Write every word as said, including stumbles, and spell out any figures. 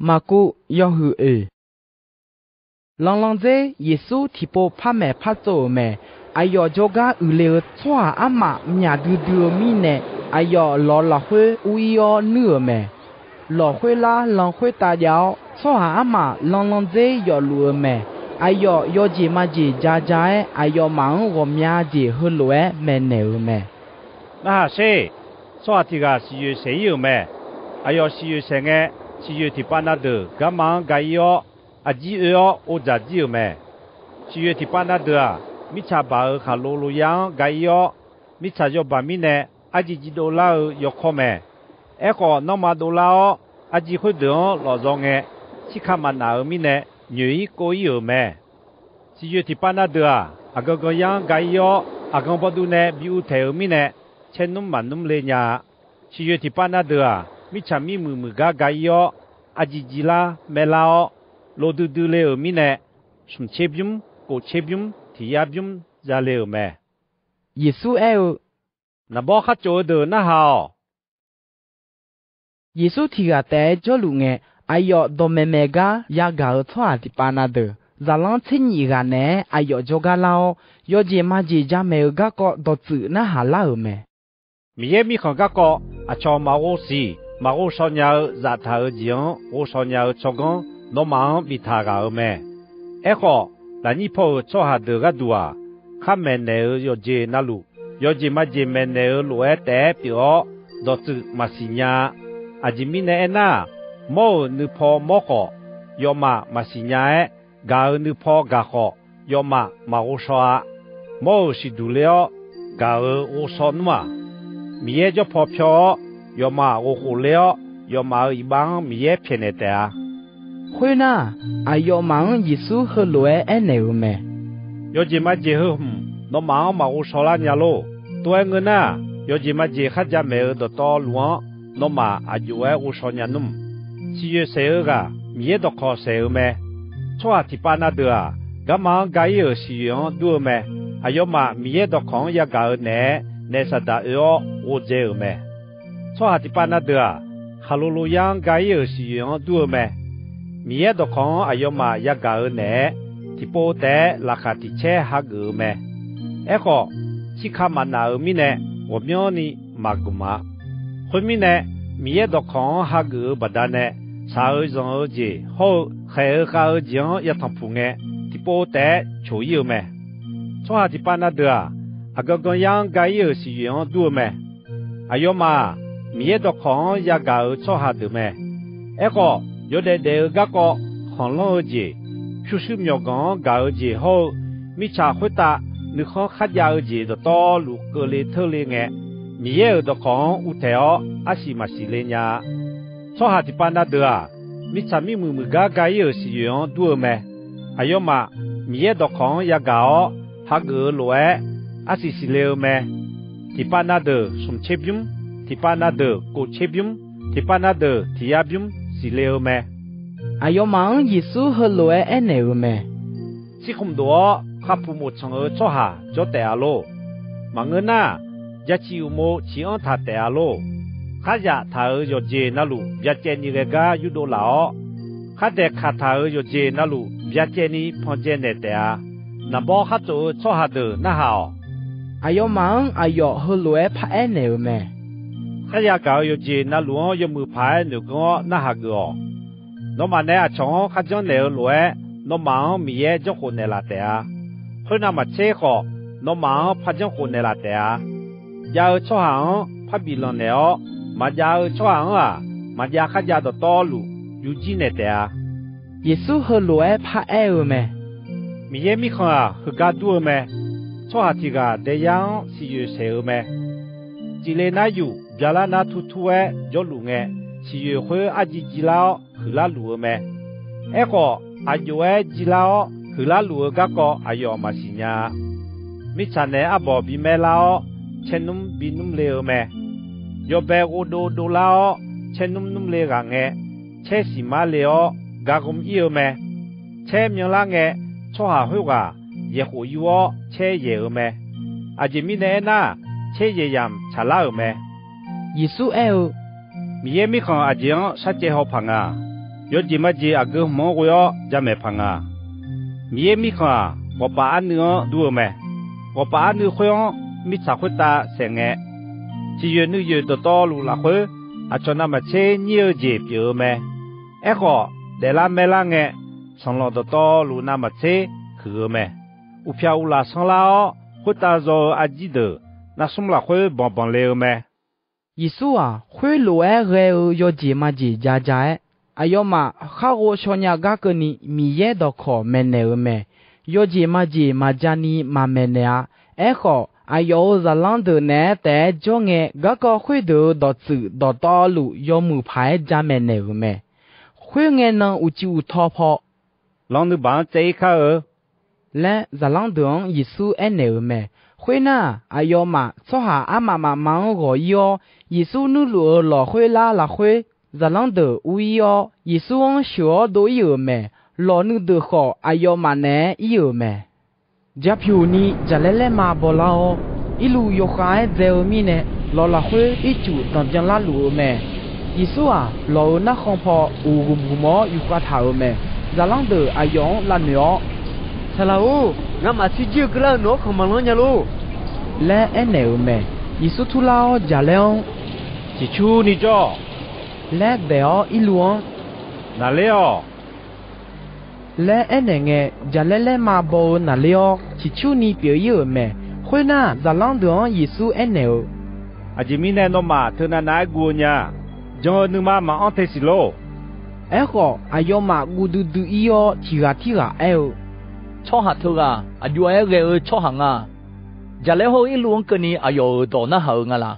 Maqkuv yawhuiq oeq. Lan landzer Yeqsur tiqpov par maeq par tsov-euq mae. Aqyawf jawrgar uiqle-eu tsawrhaq armaf myaq duidui-eu mirnae, aqyawf lawq lafkhoer ur-ir-awr nuir-euq mae. Lawq khoerlar lan khoertav jav-awr, tsawrhaq armaf lan landzer yawfluf-eu mae. Aqyawf yawjeq majeq ja ja-aer, aqyawfmaf-anr ghawqmya jeq heulof-aer maeqnaeq-euq mae. Narhaq sher. Tsawrhaq tiq ghaq siqyoeq saeq-ir-euq mae. Aqyawf siqyoeq saeq ngae, siqyoeq tiqpav na deuq garma-anr ga-ir-awr, aqjir oe-awr or dzaq jir-euq mae. Siqyoeq tiqpav na deuq-aq, mirtsaq baq-euq khaqlo loyar-anr ga-ir-awr, mirtsaq yawbaq mirnae arjir jir dovlar-eu yawkawr mae. Aerkhawf, nanrma dovlar-awr, arjir khoerdeuq-anr lawfzaw ngae, tsirka maqnaf-euq mirnae, nyoeq-ir kov-ir-euq mae. Siqyoeq tiqpav na deuq-aq, aqgan gan yar-anr ga-ir-awr, aqgan bawduv nae bi uvtaeq-euq mirnae, caernmr maqnmr le nya-a. Siqyoeq tiqpav na deuq-aq, mirtsaq mirmuiq muiq gar ga-ir-awr, arjir jir lar maerlar-awr, lov duidui le-euq mirnae, smq tser bymr, kof tser bymr, tiq yar bymr zale-euq mae. Yeqsur aer-eu, Naqbawr khar tsof-eu deuq narhaq-awq. Yeqsur tiq ghaq taef-aer jawrluf ngae, aqyawf dawqmaeq maeq gar yagaq-euq tsawrhaq tiqpav na deuq, zaqlanr tser nyif ghaq naeq-aer aqyawf jawrgar lar-awr, yawjeq majeq jamaeq-eu garkawv dawqtsuif narhaq lar-euq mae. Miqyaer Mirkhanq garkawv aqcawq maqghov siq maqghov shaw nya-eu zaftaq-euq jeq-anr ghovshaw nya-eu tsawrganr, nawmaf-anr biftaq ghaq-euq mae. Aerkhawf, lafnyir paw-euq tsawrhaq deuq gharduq-aq, khar maeqnaeq-euq yawqjeq na luf, yawjeq majeq maeqnaeq-eu lof-aer taef-aer pyeuf-awr, dawqtsuif maqsiq nya-a. Aqjeq mirnae aernar, mawr-euq nuipaw mawr khawf, yawfmaf maqsiq nya-aer, gaq-euq nuipaw gaq khawf, yawfmaf maqghov shaw-a. Mawr-euq siqduq ler-awr, gaq-euq ghovshaw nmr-aq, Miqyaer jawr paw pyawr-awr, yawfmaf ghof khof ler-awr, yawfmaf-euq iqbax-anr Miqyaer pyaeqnaeq taef-a. Khoernar, aqyawfmaf-anr Yeqsur heulof-aer aernaeq-euq mae. Yawjeq majeq heu hmq nawmaf-anr maqghov shaw lar nya lor. Tov-aer ngeur nar, yawjeq majeq kharjav maeq-euq dawqtawvluf-anr nawmaf aq jov-aer ghovshaw nya nmr. Siqyoeq saeq-eu ghaq Miqyaer dawqkawq saeq-euq mae. Tsawrhaq tiqpav na deuq-aq, garma-anr ga-ir-euq siqyoeq-anr dur-eu mae. Aqyawfmaf Miqyaer dawqkawq-anr yagaq-euq naeq-aer naef saqdaq oe-awr ghovdzae-euq mae. Tsawrhaq tiqpav na deuq-aq, khaqlo loyar-anr ga-ir-euq siqyoeq-anr dur-eu mae. Miqyaer dawqkawq-anr aqyawfmaf yagaq-euq naeq-aer, tiqpov taef-aer laqkhaq tiq caer hageuf-eu mae. Aerkhawf, tsirka maqnaf-euq mirnae, ghawqmyanrni maqgmq-a. Khoermirnae, Miqyaer dawqkawq-anr hageuf-eu baqdanae, shaq-eu zanq-eu jeq hawr-eu khaeq-eu khav-eu jeq-anr yatanq puq ngae, tiqpov taef-aer coq-ir-eu mae. Tsawrhaq tiqpav na deuq-aq, aqgan gan yar-anr ga-ir-euq siqyoeq-anr dur-eu mae. Aqyawfmaf-aq, Miqyaer dawqkawq-anr yagaq-euq tsawrhaq deuq mae. Aerkhawf, yawdaef daef-eu garkawv khanqlanr-eu jeq, pyurshuir myawqganq-anr gaq-eu jeq hawr-eu, mirtsaq khoertav nuikhanr kharjav-eu jeq dawqtawvluf keuvle teurle ngae, Miqyaer-euq dawqkawq-anr uvtaeq-awr arsiq maqsiq le nya-a. Tsawrhaq tiqpav na deuq-aq, mirtsaq mirmuiq muiq gar ga-ir-euq siqyoeq-anr dur-eu mae. Aqyawfmaf Miqyaer dawqkawq-anr yagaq-awr hageuf-eu lof-aer, arsiq siqle-eu mae. Tiqpav na deuq smq tser bymr, tiqpav na deuq kof tser bymr, tiqpav na deuq tiq yar bymr siqle-eu mae. Aqyawfmaf-anr Yeqsur heulof-aer aernaeq-euq mae. Tsirkhmq dof-awr khavpuq moftsanq-eu tsawrhaq jawr taef-a lor. Maqngeur nar, jaciq uqmov ciq-anr taq taef-a lor. Kharyaf taq-euq yawqjeq na luf byacaevni ghae gar yurdov laf-awr, khardaeq kaq taq-euq yawqjeq na luf byacaevni pan dzae naeq taef-a. Naqbawr khar tsof-eu tsawrhaq deuq narhaq-awq. Aqyawfmaf-anr aqyawf heulof-aer paraer naeq-euq mae. Kharya gaq-euq yawqjeq na luf-anr yawmuiq paq-aer noeq ganr-awr narhaq geuf-awq. Nawmaf nae aqcawq-anr kharjanr naeq-eu lof-aer, nawmaf-anr Miqyaer janrkhof naeqlaf taef-a. Khoernav maqtser khawf, nawmaf-anr par janrkhof naeqlaf taef-a. Jav-eu tsawrhaq-anr par biflanq naeq-awr, maqjav-eu tsawrhaq-anr-aq, maqjav kharjav dawqtawvluf yurjir naeq taef-a. Yeqsur heulof-aer paraer-eu mae. Miqyaer Mirkhanq-aq, heugar dur-eu mae. Tsawrhaq tiq ghaq daeyar-anr siqyoeq saeq-eu mae. Cifle nar yuf byalar nar tur tur-aer jawrluf ngae, siqyoeq khoer arjir jir lar-awr huiqlar luf-eu mae. Aerkhawf, aq jov-aer jir lar-awr huiqlar luf-eu garkawv aqyawf maqsiq nya-a. Mirtsaq nae arbawq bimaer lar-awr, caernmr binmr le-eu mae. Yawbae ghovdov dovlar-awr, caernmr nmr le ghaq ngae, caer siqmar le-awr ga ghom ir-eu mae. Caer myanlar ngae, tsawrhaq khoerghaq yaeq khof yur-awr caer yaeq-eu mae. Aqjeq mirnae aernar, caer yaeq yamq tsaqlar-euq mae. Yeqsur aer-eu, Miqyaer Mirkhanq aqjeq-anr sharcaev haw paq nga. Yawjeq majeq aqgeu hmq-anr ghoe-awr jamaeq paq nga. Miqyaer Mirkhanq-aq, ghawqpaf arnuiv-anr dur-eu mae. Ghawqpaf arnuiv khoer-anr mirtsaq khoertav saef ngae, tiqyoeq nuiyoeq dawqtawvluf lafkhoer, aqcawq navmaqtser nyir-eu jeq pyeuf-eu mae. Aerkhawf, daeflar maerlar ngae, sanqlanq dawqtawvluf navmaqtser huiq-eu mae. Uqpyaq uqlaf sanrlar-awr, khoertav zaw-eu arjir deuq nar smr lafkhoer banqbanq le-eu mae. Yeqsur-aq, khoerlof-aer ghae-eu yawjeq majeq ja ja-aer, aqyawfmaf khar ghovshaw nya gar keuvni Miqyaer dawqkawq maeqnaeq-euq mae. Yawjeq majeq maqja ni maqmaeqnaeq-a. Aerkhawf, aqyawf-euq zaqlanr deuq naeq-aer taef-aer jawr ngae, garkawv khoerdeuq-euq dawqtsuif dawqtawvluf yawmuiq paq-aer jamaeq naeq-euq mae. Khoerngae nan uqcif uqtaw paw, Lan nuibaq-anr tsaev-ir kar-eu laer, zaqlanr deuq-anr Yeqsur aernaeq-euq mae. Khoernar, aqyawfmaf tsawrhaq armaf mafma-anr ghawq-ir-awr, Yeqsur nuirluf-euq lawq khoerlar lafkhoer, zaqlanr deuq ur-ir-awr, Yeqsur-anr sheuq-awr dov-ir-euq mae. Lawq nuideuq khawf, aqyawfmaf naeq-aer ir-euq mae. Ja pyuq ni jaqlaer laerma bawlar-awr, irluv yawkhav-aer dzae-eu mirnae, lawq lafkhoer ircuf danqbyan larluf-eu mae. Yeqsur-aq, lawq-euq narkhan paw uqghmq ghmq-awr yufkhav taq-euq mae. Zaqlanr deuq aqyawf-anr lavnoeq-awr, Saqlaq-or, ngamaf tser jir-eu keuvlar-eu nawq-anr khanq maqlanr nya lor laer aernaeq-euq mae. Yeqsur turlar-awr, jaqlaer-anr, Ciqcurni jawr-awq laer daeq-awr, irluv-anr Naqler-awq laer aernaeq ngae, jaqlaer laerma baw-eu naqler-awr, ciqcurni pyeuf-ir-euq mae. Khoernar, zaqlanr deuq-anr Yeqsur aernaeq-eu, Aqjeq mirnae nawmaf teunav nav-aer guv-eu nya. Jan-eu nuima maqanr te siq lor. Aerkhawf, aqyawfmaf guv duidui-ir-awr, tiq ghaq tirghaq aer-eu, Tsawrhaq teughaq aq jov-aer ghae-eu tsawrhaq nga. Jaqlaer hawr-eu irluv-anr keuvni aqyawf-euq dawq narhaq-euq nga laq?